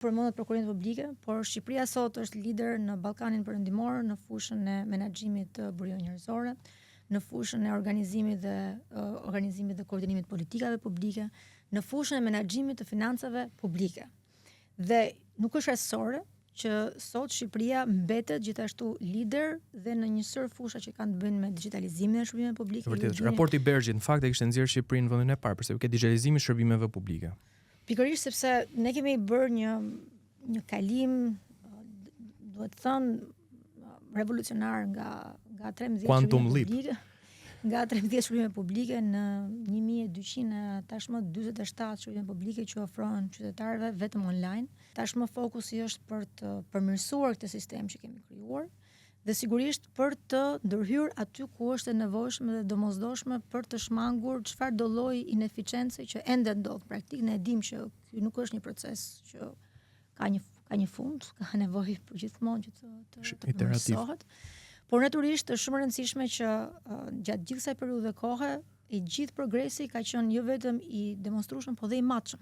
Përmendët prokurimet publike, por Shqipëria sot është lider në Ballkanin Perëndimor në fushën e menaxhimit të burimeve njerëzore, në fushën e organizimit dhe uh, organizimit dhe koordinimit të politikave publike, në fushën e menaxhimit të financave publike. Dhe nuk është rastësore që sot Shqipëria mbetet gjithashtu lider dhe në një sërë fusha që kanë të bëjnë me digjitalizimin e shërbimeve publike. Vërtet, raporti i BERZH-it në fakt e kishte nxjerrë Shqipërinë në vendin e parë, përse i digjitalizimit të shërbimeve publike. Pikërisht sepse ne kemi bërë një një kalim duhet thënë revolucionar nga nga 13 Quantum leap. Publike, nga 13 shërbime publike në 1200 tashmë 47 shërbime publike që ofrohen qytetarëve vetëm online. Tashmë fokusi është për të përmirësuar këtë sistem që kemi krijuar dhe sigurisht për të ndërhyrë aty ku është e nevojshme dhe domosdoshme për të shmangur çfarëdo lloj ineficience që ende ndodh. Praktik ne e dimë që ky nuk është një proces që ka një ka një fund, ka nevojë për gjithmonë që të të, të përmirësohet. Por natyrisht është shumë e rëndësishme që uh, gjatë gjithë kësaj periudhe kohe i gjithë progresi ka qenë jo vetëm i demonstrueshëm, por dhe i matshëm.